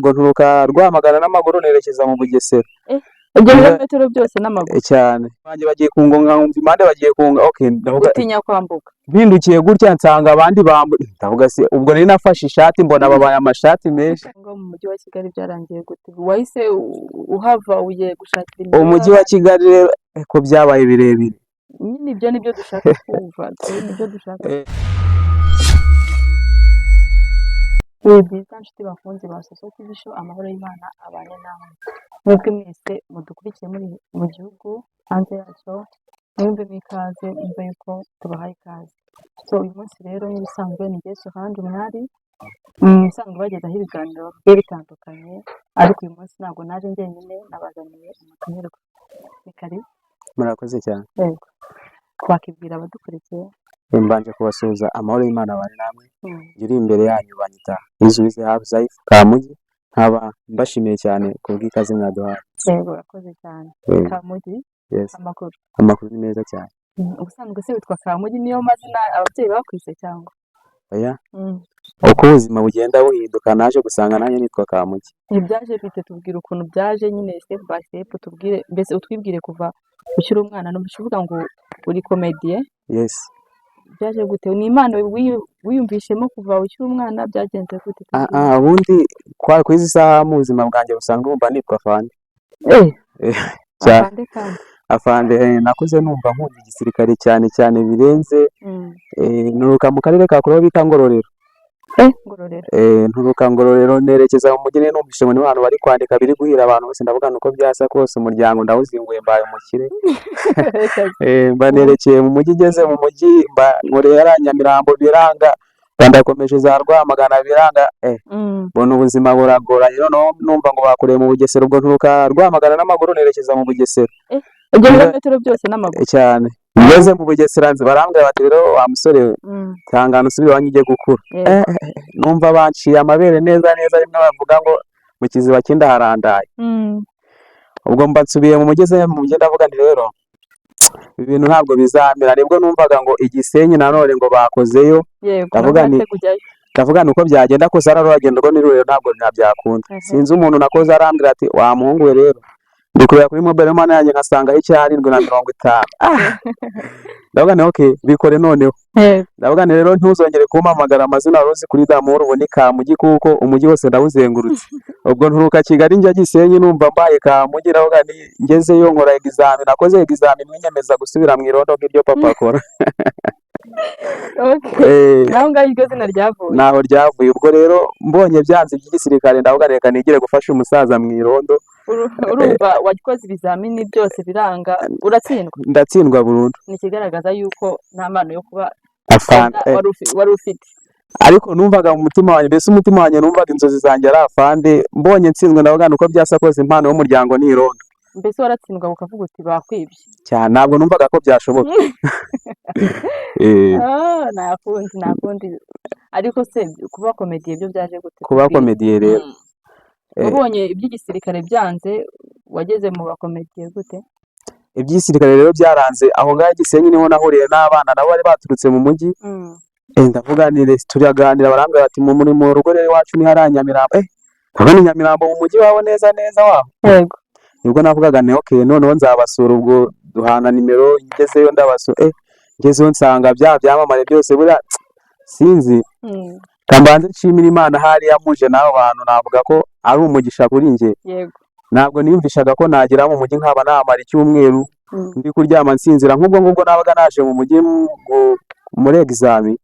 Ubwo nturuka Rwamagana n'amaguru nerekeza mu Bugesera. Ibyo birometero byose n'amaguru? Cyane. Banjye bagiye kungonga, nkumva impande bagiye kunga. Okay, ndavuga Utinya kwambuka. Mpindukiye gutya nsanga abandi bambu, ndavuga se ubwo nari nafashe ishati mbona babaye amashati menshi. Ngo mu mujyi wa Kigali byarangiye gute? Wahise uhava ugiye gushakira imibereho? Umujyi wa Kigali rero ko byabaye birebire. Nyine ibyo nibyo dushaka kumva, twe nibyo dushaka. Ibihe byiza nshuti bakunzi ba Soso TV Show, amahoro y'Imana abane namwe. Mwebwe mwese mudukurikiye muri mu gihugu, hanze yacyo, mwumvemo ikaze, mwumve yuko tubahaye ikaze. So uyu munsi rero nk'ibisanzwe ni Jye Solange Umwari, musanzwe bagezaho ibiganiro bigiye bitandukanye, ariko uyu munsi ntabwo naje njyenyine, nabazaniye umutumirwa. Ni karibu. Murakoze cyane. Yego. Twakibwira abadukurikiye. Mbanje kubasuhuza, amahoro y'Imana abane namwe. Njye uri imbere yanyu banyita Izuwize Hafu Kamugi, nkaba mbashimiye cyane ku bw'ikaze mwaduhaye. Yego, urakoze cyane. Yego. Kamugi, Yes. amakuru? Amakuru ni meza cyane. Ubusanzwe se witwa Kamugi, niyo mazina ababyeyi bakwise cyangwa? Oya, uko ubuzima bugenda buhinduka naje gusanga nanjye nitwa Kamugi. Ntibyaje bite? Tubwire ukuntu byaje nyine, step by step, tubwire mbese utwibwire kuva ukiri umwana. Numvise uvuga ngo uri comédien. Yes. Byaje gute? Ni impano wiyumvishemo kuva ukiri umwana? Byagenze gute? Ah, Tubwire. ah, ubundi kwa ku izi saha mu buzima bwanjye busanzwe wumva nitwa Afande. Cyane. Afande kandi? Afande. Nakuze numva nkunda igisirikare cyane cyane birenze. Nturuka mu karere ka kure aho bita Ngororero. Ngororero. Nturuka Ngororero nerekeza mu mujyi, numvise ngo niho hantu bari kwandika biri guhira abantu bose, ndavuga nuko byasa kose umuryango ndawuzinguye mbaye umukire. Mba nerekeye mu mujyi, ngeze mu mujyi mba nkoreye hariya Nyamirambo biranga, mba ndakomeje za Rwamagana biranga, mbona ubuzima buragoranye, noneho numva ngo bakoreye mu Bugesera. Ubwo nturuka Rwamagana n'amaguru nerekeza mu Bugesera. Ibyo birometero byose n'amaguru? Cyane. Ngeze mu Bugesera nzi barambwira bati: "Rero wa musore we, ihangane usubire iwanyu ujye gukura." Numva banciye amabere neza neza, rimwe bavuga ngo mu kiziba cy'inda harandaye. Ubwo mba nsubiye mu mugeze mu mujyi, ndavuga nti: "Rero ibi bintu ntabwo bizamera." Nibwo numvaga ngo Igisenyi nanone ngo bakozeyo. Ndavuga nabwo nti kujyayo. Ndavuga ni uko byagenda kose ari urugendo rwo ni rurerure, ntabwo ntabyakunda. Sinzi umuntu nakoze arambwira ati: "Wa muhungu we rero, ndi kureba kuri mobile money yanjye nkasangaho 7.50." Ndavuga nti: "Okay, bikore noneho." Ndavuga nti: "Rero ntuzongere kumpamagara amazina wari uzi kuri Damuru, ubu ni Kamugi kuko umujyi wose ndawuzengurutse." Ubwo nturuka Kigali njya Gisenyi numva mbaye Kamugi. Ndavuga nti ngezeyo nkora examen, nakoze examen mwinyemeza gusubira mu irondo nk'iryo papa akora. Naho ngaho iryo zina ryavuye? Naho ryavuye. Ubwo rero mbonye byanze iby'igisirikare, ndavuga reka nigire gufasha umusaza mu irondo. Urumva wakoze ibizamini byose biranga, uratsindwa? Ndatsindwa burundu. Ni ikigaragaza yuko nta mpano yo kuba afande wari ufite. Ariko numvaga mu mutima wanjye, mbese umutima wanjye numvaga inzozi zanjye ari afande. Mbonye nsinzwe ndavuga uko byasa kose impano y'umuryango ni irondo. Mbese waratsindwa ukavuga uti bakwibye? Cyane, ntabwo numvaga ko byashoboka. Ah, nta kundi, nta kundi. Ariko se kuba comédien byo byaje gute? Kuba Tubwire. Comédien rero, Wabonye iby'igisirikare byanze, wageze mu bacomédien gute? Iby'igisirikare rero byaranze. Aho ngaho i Gisenyi niho nahuriye n'abana nabo bari baturutse mu mujyi. Ndavuga nti turaganira, barambwira bati muri mu rugo rero iwacu ni hariya Nyamirambo. Ndabona i Nyamirambo mu mujyi wawe neza neza waho. Nibwo navugaga nti: "Okay, noneho nzabasura." Ubwo duhana nimero, ngezeyo ndabasura. Ngezeyo nsanga bya byamamare byose, buriya sinzi, kambanze nshimira Imana hariya muje n'abo bantu, navuga ko ari umugisha kuri njye. Ntabwo niyumvishaga ko nagera mu mujyi nkaba namara icyumweru ndi kuryama nsinzira nk'ubwo ngubwo. Nabaga naje mu mujyi muri examen,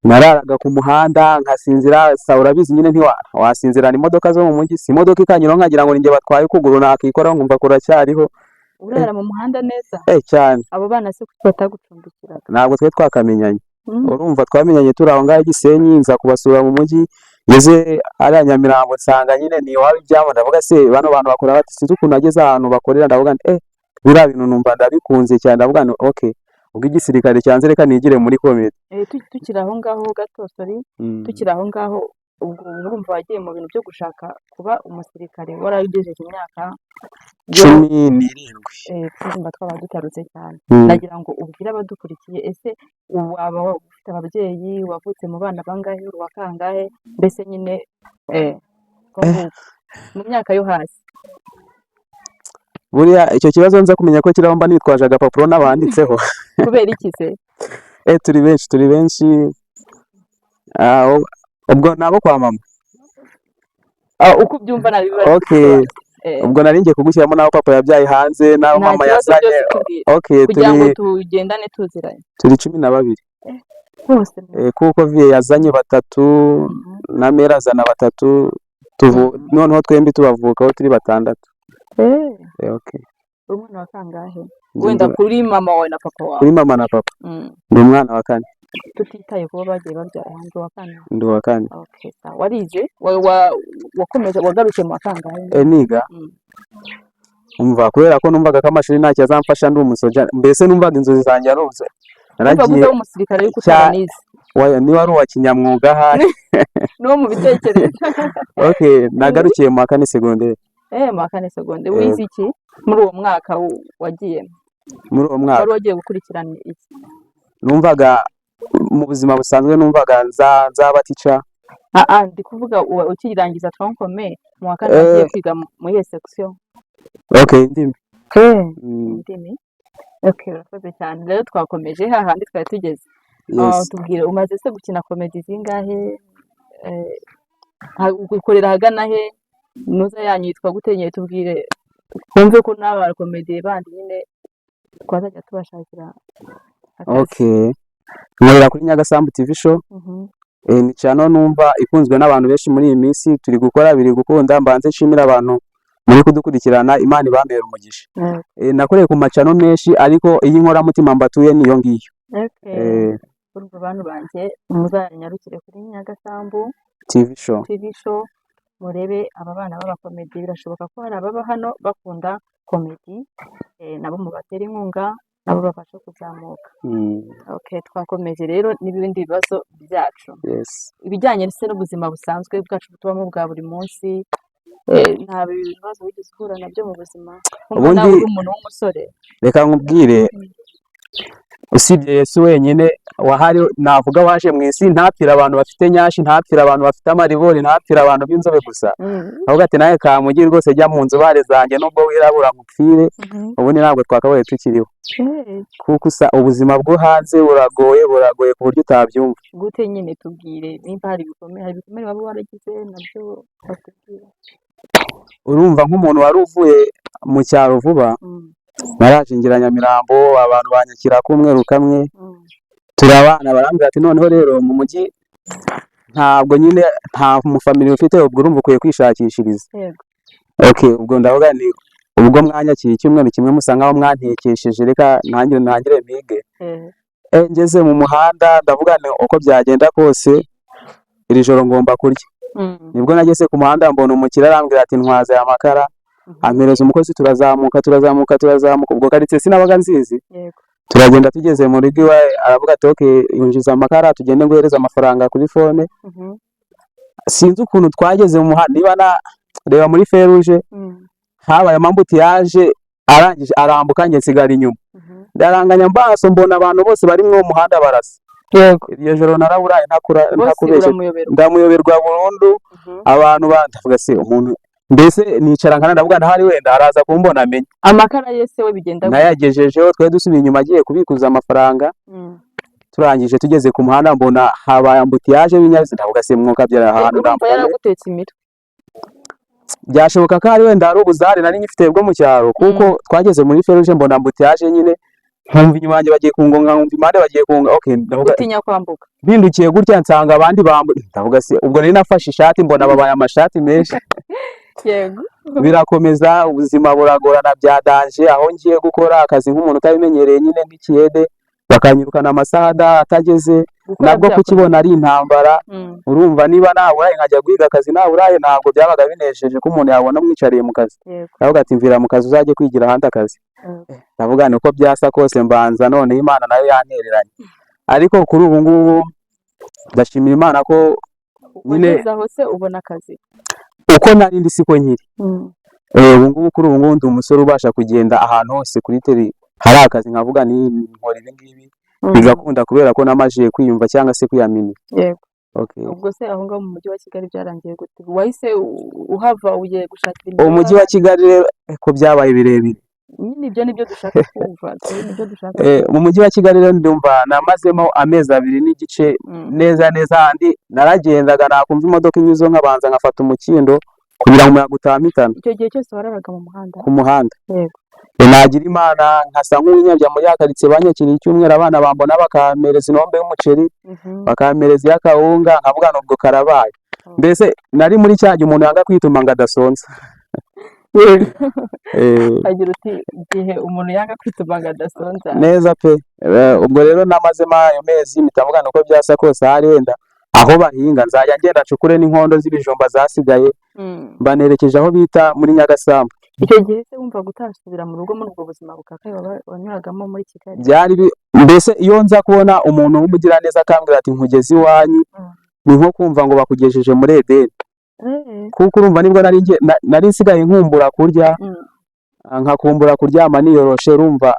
nararaga ku muhanda nkasinzira. Sa urabizi nyine ntiwa wasinzirana imodoka zo mu mujyi, si imodoka ikanyuraho nkagira ngo ninjye batwaye, ukuguru nakikoraho nkumva kuracyariho. Urara mu muhanda neza? Cyane. Abo bana se kuki batagucumbikiraga? Ntabwo twari twakamenyanye. Urumva twamenyanye turi aho ngaho i Gisenyi, nza kubasura mu mujyi, ngeze hariya Nyamirambo nsanga nyine ni iwabo ibyabo. Ndavuga se bano bantu bakora bate? Sinzi ukuntu nageze ahantu bakorera, ndavuga nti biriya bintu numva ndabikunze cyane. Ndavuga nti: "Okay, ubwo igisirikare cyanze reka nigire muri comedy." Tukiri aho ngaho gato, sorry, tukiri aho ngaho, ubwo urumva wagiye mu bintu byo gushaka kuba umusirikare waragejeje imyaka yo 17. Turumva twaba dutarutse cyane. Nagira ngo ubwire abadukurikiye, ese waba ufite ababyeyi, wavutse mu bana bangahe, uri uwa kangahe, mbese nyine Uko nguko mu myaka yo hasi. Buriya icyo kibazo nza kumenya ko kiriho mba nitwaje agapapuro n'abanditseho. Kubera iki se? Turi benshi, turi benshi. Ah, ubwo nabo kwa mama. Ah, uko ubyumva nabibaza. Okay, ubwo nari ngiye kugushyiramo n'abo papa yabyaye hanze n'abo Nta mama kibazo, yazanye. byose tubwire Okay, kugira ngo turi tugendane tuziranye. Turi 12. Bose? Kuko vieux yazanye batatu na mère azana batatu, noneho twembi tubavukaho turi batandatu. Okay. Uri umwana wa kangahe? Njye Wenda kuri mama wawe na papa wawe. Kuri mama na papa, ndi umwana wa kane. Tutitaye kuba bagiye babyara hanze, uwa kane? Ndi uwa kane. Okay, sawa. Warize? Wakomeje, wagarukiye mu wa kangahe? Niga, umva, kubera ko numvaga ko amashuri ntacyo azamfasha, ndi umusoja, mbese numvaga inzozi zanjye ari ubuso. Numva Naragiye gusa w'umusirikare ariko utaranize. Niba ari uwa kinyamwuga ahari. N'uwo mu bitekerezo. Okay, nagarukiye mu wa kane segonderi. Mu wa kane segonde. Wize iki muri uwo mwaka wagiyemo? Muri uwo mwaka, Wari wagiye gukurikirana iki? numvaga mu buzima busanzwe numvaga nzaba teacher. Ah ah, ndi kuvuga ukirangiza tronc commun mu wa kane, wagiye kwiga muri iyo section. Okay, indimi. Indimi. Okay, urakoze cyane. Rero twakomeje hahandi twari tugeze. Yes. Tubwire, umaze se gukina comedy zingahe? Ukorera ahagana he? Nuza yanyu yitwa gute nyine? Tubwire twumve ko n'aba comedy bandi nyine twazajya tubashakira akazi. Okay, nkorera kuri Nyagasambu TV Show. Ni channel numva ikunzwe n'abantu benshi muri iyi minsi. Turi gukora, biri gukunda. Mbanze nshimira abantu muri kudukurikirana, Imana ibambere umugisha. Nakoreye ku ma channel menshi, ariko iyi nkoramutima mbatuye niyo ngiyo. Urumva bantu banjye, muzanyarukire kuri Nyagasambu TV Show. TV Show, murebe aba bana b'aba comedy. Birashoboka ko hari ababa hano bakunda comedy, nabo mubatere inkunga, nabo babashe kuzamuka. Okay, twakomeje rero n'ibindi bibazo byacu. Ibijyanye se n'ubuzima busanzwe bwacu tubamo bwa buri munsi, nta bibazo wigeze uhura nabyo mu buzima, nkumva nawe uri umuntu w'umusore? Reka nkubwire, usibye Yesu wenyine wahari navuga waje mu isi ntapfire abantu bafite nyashi, ntapfire abantu bafite amaribori, ntapfire abantu b'inzobe gusa, ahubwo ati: "Nawe kamugi rwose, jya mu nzobare zanjye, nubwo wirabura nkupfire." Ubundi ntabwo twakabaye tukiriho, kuko usa ubuzima bwo hanze buragoye, buragoye ku buryo utabyumva. Gute nyine? Tubwire nimba hari ibikomere, hari ibikomere waba waragize nabyo watubwira. Urumva, nk'umuntu wari uvuye mu cyaro vuba, naraje ngira Nyamirambo, abantu banyakira k'umweru kamwe, turabana. Barambwira ati: "Noneho rero mu mujyi ntabwo nyine nta mufamiliya ufite, ubwo urumva ukwiye kwishakishiriza." Okay, ubwo ndavuga ni ubwo mwanyakiye icyumweru kimwe musa nkaho mwantekesheje, reka ntangire ntangire mpige. Ngeze mu muhanda ndavuga nti uko byagenda kose iri joro ngomba kurya. Nibwo nageze ku muhanda mbona umukire arambwira ati: "Ntwaza aya makara." Ampereza umukozi, turazamuka, turazamuka, turazamuka. Ubwo karitsiye sinabaga nzizi. Turagenda, tugeze mu rugo iwe aravuga ati: "Okay, yinjiza amakara tugende nguhereze amafaranga kuri phone." Sinzi ukuntu twageze mu muhanda, niba na reba muri feruje, habaye embouteillage, arangije arambuka, njye nsigara inyuma. Ndaranganya amaso mbona abantu bose bari muri uwo muhanda barasa. Iryo joro naraburaye ntakura Bose? Ntakubeshye. Uramuyoberwa? Ndamuyoberwa burundu. Abantu ndavuga se umuntu, mbese nicara nkana ndavuga ntahari wenda araza kumbona amenye. Amakara ye se we bigenda gute? Nayagejejeho, twari dusubiye inyuma agiye kubikuza amafaranga. Turangije tugeze ku muhanda mbona habaye embouteillage y'ibinyabiziga, ndavuga se mwuka byara aha hantu Urumva ndambuka. yaragutetse imitwe. Byashoboka ko ari wenda hari ubuzare nari ngifite bwo mu cyaro, kuko twageze muri feruje mbona embouteillage nyine, nkumva inyuma yanjye bagiye kungonga, nkumva impande bagiye kunga. Okay, ndavuga Utinya kwambuka. mpindukiye gutya nsanga abandi bambu, ndavuga se ubwo nari nafashe ishati mbona babaye amashati menshi. Birakomeza, ubuzima buragorana bya danger, aho ngiye gukora akazi nk'umuntu utabimenyereye nyine nk'ikiyede, bakanyirukana amasaha atageze. Gukora Nabwo byakunaniye. kukibona ari intambara. Urumva niba naburaye nkajya guhiga akazi naburaye, ntabwo byabaga binejeje ko umuntu yabona mwicariye mu kazi. Ndavuga ati: "Mvira mu kazi uzajye kwigira ahandi akazi." Ndavuga ni uko byasa kose mbanza noneho Imana nayo yantereranye, ariko kuri ubu ngubu ndashimira Imana ko nyine Wageze aho se ubona akazi? Uko nari ndi siko nkiri. Ubu ngubu, kuri ubu ngubu ndi umusore ubasha kugenda ahantu hose kuri terrain hari akazi, nkavuga ni nkora ibi ngibi bigakunda, kubera ko namajije kwiyumva cyangwa se kwiyamini. Okay. Ubwo se aho ngaho mu mujyi wa Kigali byarangiye gute? Wahise uhava ugiye gushakira imibereho Umujyi wa ahandi? Kigali rero, ko byabaye birebire. Nyine ibyo nibyo dushaka kumva, twe nibyo dushaka kumva. Mu mujyi wa Kigali rero ndumva namazemo amezi 2 n'igice neza neza. Handi naragendaga, nakumva imodoka inyuzeho nkabanza nkafata umukindo kugira ngo umuyaga utampitana. Icyo gihe cyose wararaga mu muhanda? Ku muhanda. Nagira Imana nkasa nk'uwinyabya muri ya karitsiye, banyakiriye icyumweru, abana bambona bakampereza inombe y'umuceri, bakampereza iy'akawunga, nkavuga ngo ubwo karabaye. Mbese nari muri cya gihe umuntu yanga kwituma ngo adasonza. Agira uti igihe umuntu yanga kwituma ngo adasonza. Neza pe. Ubwo rero namazemo ayo mezi, mpita mvuga uko byasa kose ahari wenda aho bahinga nzajya ngenda ncukure n'inkondo z'ibijumba zasigaye. Mba nerekeje aho bita muri Nyagasambu. Icyo gihe se wumvaga utasubira mu rugo muri ubwo buzima bukakaye wanyuragamo muri Kigali? Byari mbese iyo nza kubona umuntu w'umugiraneza akambwira ati nkugeze iwanyu, ni nko kumva ngo bakugejeje muri Edeni, kuko urumva nibwo nari nsigaye nkumbura kurya, nkakumbura kuryama niyoroshe, urumva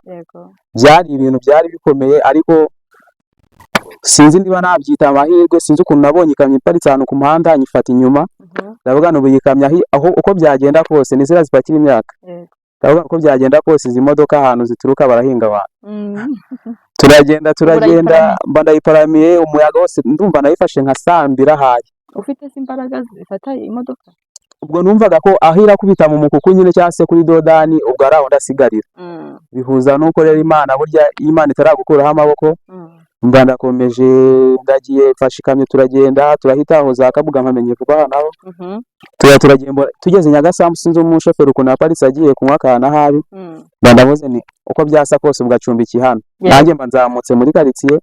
byari ibintu byari bikomeye. Ariko sinzi niba nabyita amahirwe, sinzi ukuntu nabonye ikamyo iparitse ahantu ku muhanda, nyifata inyuma. Ndavuga ngo ubu iyi kamyo aho uko byagenda kose ni ziriya zipakira imyaka. Ndavuga uko byagenda kose izi modoka ahantu zituruka barahinga abantu. Turagenda, turagenda. Urayiparamiye. Mba ndayiparamiye, umuyaga wose ndumva nayifashe nka saa mbiri ahaye. Ufite se imbaraga zifata imodoka? Ubwo numvaga ko aho irakubita mu mukuku nyine cyangwa se kuri dodani, ubwo ari aho ndasigarira. Bihuza nuko rero Imana, burya iyo Imana itaragukuraho amaboko. Mba ndakomeje, ndagiye, mfashe ikamyo, turagenda, turahita aho za Kabuga, mpamenye vuba aha naho. Turagenda, tugeze Nyagasambu, sinzi umushoferi ukuntu yaparitse agiye kunywa akantu ahari. Mba ndavuze ni uko byasa kose ubwo acumbikiye hano. Nanjye mba nzamutse muri karitsiye.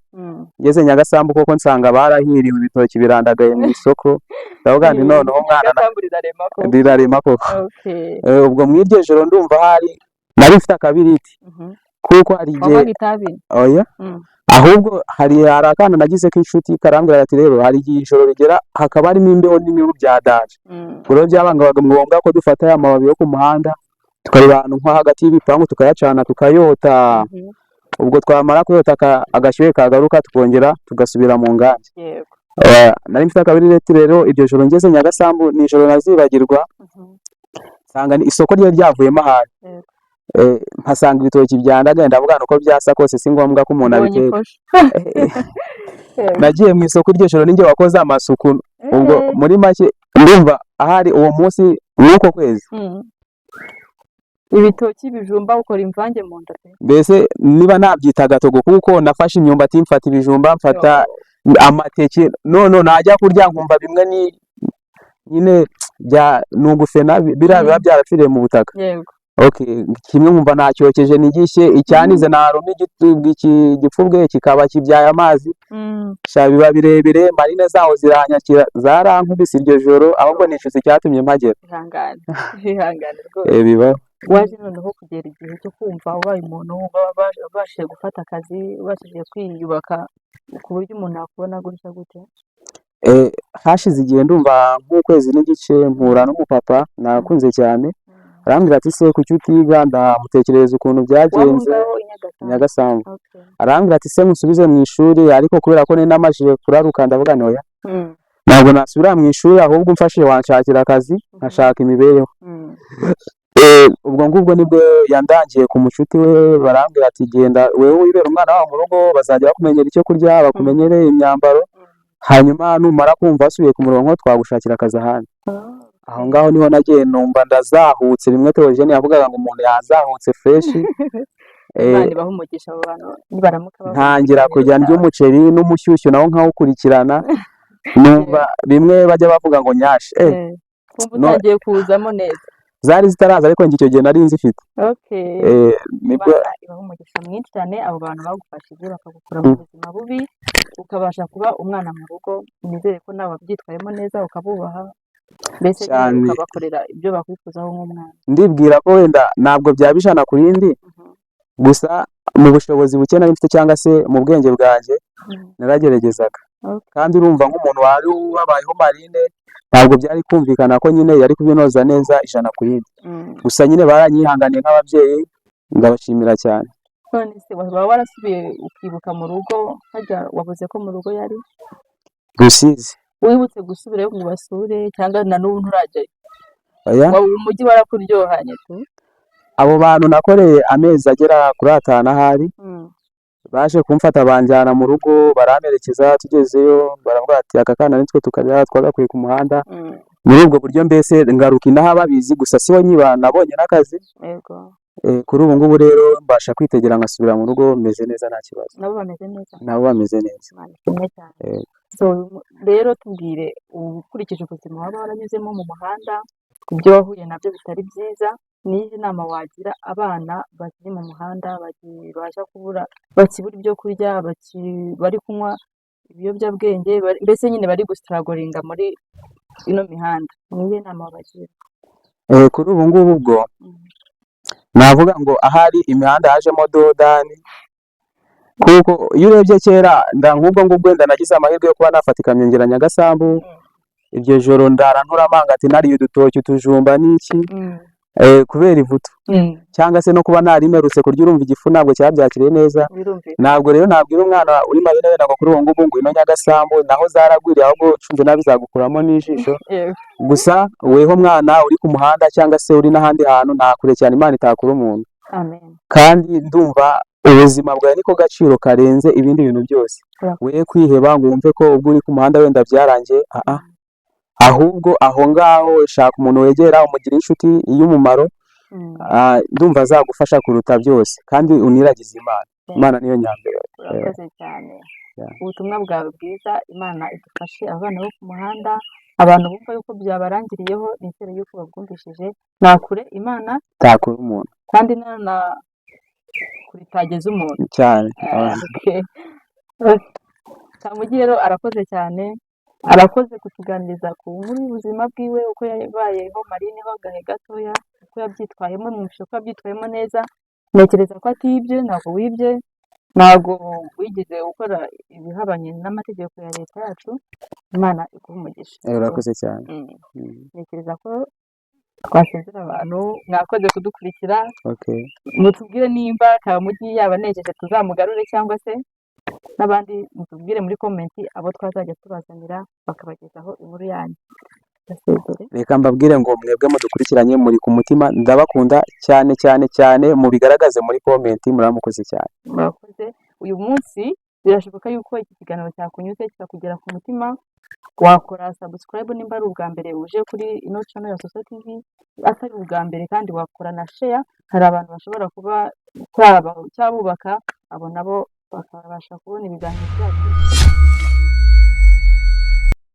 Ngeze Nyagasambu koko nsanga barahiriwe, ibitoki birandagaye mu isoko. Ndavuga nti noneho umwana Nyagasambu rirarema koko. Rirarema koko. Ubwo mu iryo joro ndumva hari nari mfite akabiriti, kuko hari igihe Wanywaga itabi? Oya. Ahubwo hari akana nagize k'inshuti karambwira ati rero hari igihe ijoro rigera hakaba harimo imbeho n'imibu bya danger. Ubwo rero byabangaga ngombwa ko dufata ya mababi yo ku muhanda, tukareba ahantu nko hagati y'ibipangu, tukayacana, tukayota. Ubwo twamara kuyota, agashyuhe kagaruka, tukongera tugasubira mu nganda. Nari mfite akabiriti rero. Iryo joro ngeze Nyagasambu ni ijoro nazibagirwa. Nsanga ni isoko ryari ryavuyemo ahantu. Mpasanga ibitoki byandagaye, ndavuga ngo uko byasa kose si ngombwa ko umuntu Ubonye abiteka. ifosho. Nagiye mu isoko iryo joro ninjye wakoze amasuku. Ubwo muri make ndumva ahari uwo munsi w'uko kwezi. Ibitoki, ibijumba, ukora imvange mu nda pe. Mbese niba nabyita agatogo, kuko nafashe imyumbati, mfata ibijumba, mfata amateke, none najya kurya nkumva bimwe ni nyine bya ni ugufena biriya biba byarapfiriye mu butaka. Okay, kimwe nkumva nacyokeje ntigishye, icyanize naruma igipfubwe kikaba kibyaye amazi. Sha biba birebire, marine zaho ziranyakira, zarankubise iryo joro, ahubwo nicuza icyatumye mpagera. Ihangane, ihangane rwose. Bibaho. Waje noneho kugera igihe cyo kumva ubaye umuntu ubashije gufata akazi, ubashije kwiyubaka ku buryo umuntu yakubona gutya gute? Hashize igihe, ndumva nk'ukwezi n'igice, mpura n'umupapa nakunze cyane, arambwira ati se kuki utiga? Ndamutekerereza ukuntu byagenze. Waba ngaho i Nyagasambu? Nyagasambu. Arambwira ati se musubize mu ishuri, ariko kubera ko nari namajije kuraruka, ndavuga nti oya, ntabwo nasubira mu ishuri, ahubwo umfashije wanshakira akazi nkashaka imibereho. Ubwo ngubwo nibwo yandangiye ku mucuti we, barambwira ati genda wewe wibera umwana wabo mu rugo, bazajya bakumenyera icyo kurya, bakumenyere imyambaro, hanyuma numara kumva wasubiye ku murongo twagushakira akazi ahandi. Aho ngaho niho nagiye numva ndazahutse, bimwe Theogene yavugaga ngo umuntu yazahutse fresh. Imana ibahe umugisha abo bantu nibaramuka babonye Ntangira ikiganiro kujya ndya cyawe. umuceri n'umushyushyu nawo nkawukurikirana, numva bimwe bajya bavuga ngo nyashi Kumva no utangiye kuzamo neza. Zari zitaraza, ariko njye icyo gihe nari nzifite. Nibwo Imana ibahe umugisha mwinshi cyane abo bantu bagufashije bakagukura mu buzima bubi, ukabasha kuba umwana mu rugo. Nizere ko nawe wabyitwayemo neza, ukabubaha mbese nyine Cyane. ukabakorera ibyo bakwifuzaho nk'umwana. Ndibwira ko wenda ntabwo byaba 100%, gusa mu bushobozi buke nari mfite cyangwa se mu bwenge bwanjye narageragezaga. Kandi urumva nk'umuntu wari wabayeho marine, ntabwo byari kumvikana ko nyine yari kubinoza neza 100%. Gusa nyine baranyihanganiye nk'ababyeyi, ndabashimira cyane. None se waba warasubiye ukibuka mu rugo hajya wavuze ko mu rugo yari Rusizi. Wibutse gusubirayo ngo ubasure, cyangwa na n'ubu nturajyayo? Oya. Umujyi warakuryohanye tu? Abo bantu nakoreye amezi agera kuri 5 ahari, baje kumfata banjyana mu rugo, baramperekeza. Tugezeyo baravuga ati: "Aka kana nitwe tukarira, twagakuye ku muhanda." Muri ubwo buryo mbese ngaruka inaha babizi, gusa siho nkiba, nabonye n'akazi. Kuri ubu ngubu rero mbasha kwitegera ngasubira mu rugo meze neza, nta kibazo. Nabo bameze neza? Nabo bameze neza. Imana ishimwe cyane. So rero tubwire, ukurikije ubuzima waba waranyuzemo mu muhanda, ibyo wahuye nabyo bitari byiza, ni iyihe nama wagira abana bakiri mu muhanda, bakibasha kubura, bakibura ibyo kurya, bari kunywa ibiyobyabwenge, mbese nyine bari gustrugglinga muri ino mihanda? Ni iyihe nama wabagira? Kuri ubu ngubu ubwo navuga ngo ahari imihanda yajemo dodani, kuko iyo urebye kera nda nk'ubwo ngubwo wenda nagize amahirwe yo kuba nafata ikamyo ngera Nyagasambu. Iryo joro ndara nturamanga ati nariye udutoki, utujumba n'iki, kubera ivutu cyangwa se no kuba nari mperutse kurya, urumva igifu ntabwo cyabyakiriye neza. Ntabwo rero nabwira umwana uri marine wenda ngo kuri ubu ngubu ngo ino Nyagasambu naho zaragwiriye, ahubwo ucunze nabi zagukuramo n'ijisho. Gusa weho mwana uri ku muhanda cyangwa se uri n'ahandi hantu, nta kure cyane Imana itakura umuntu. Amen. Kandi ndumva ubuzima bwawe niko gaciro karenze ibindi bintu byose. We kwiheba ngo wumve ko ubwo uri ku muhanda wenda byarangiye, aa, ahubwo aho ngaho shaka umuntu wegera, umugire inshuti y'umumaro. Ndumva azagufasha kuruta byose, kandi uniragize Imana. Imana niyo nyambere. Urakoze cyane. Ubutumwa bwawe bwiza, Imana idufashe. Abana bo ku muhanda, abantu bumva yuko byabarangiriyeho, nizere yuko babwumvishije. Nta kure Imana itakura umuntu. Kandi nta na kure itageza umuntu. Cyane. Okay. Kamugi rero arakoze cyane, arakoze kutuganiriza ku nkuru y'ubuzima bwiwe, uko yabayeho marine ho agahe gatoya, uko yabyitwayemo. Mwumvise ko yabyitwayemo neza. Ntekereza ko atibye, ntabwo wibye, ntabwo wigeze ukora ibihabanye n'amategeko ya leta yacu. Imana iguhe umugisha. Urakoze cyane. Ntekereza ko twasezera abantu. Mwakoze kudukurikira. Mutubwire nimba Kamugi yabanejeje tuzamugarure, cyangwa se n'abandi mutubwire muri comment abo twazajya tubazanira bakabagezaho inkuru yanyu. Basezere. Reka mbabwire ngo mwebwe mudukurikiranye muri ku mutima, ndabakunda cyane cyane cyane. Mubigaragaze muri comment. Muramukoze cyane. Murakoze. Uyu munsi birashoboka yuko iki kiganiro cyakunyuze, kikakugera ku mutima, wakora subscribe nimba ari ubwa mbere uje kuri ino channel ya Soso TV. Atari ubwa mbere kandi wakora na share. Hari abantu bashobora kuba cyabubaka, abo nabo bakabasha kubona ibiganiro byacu.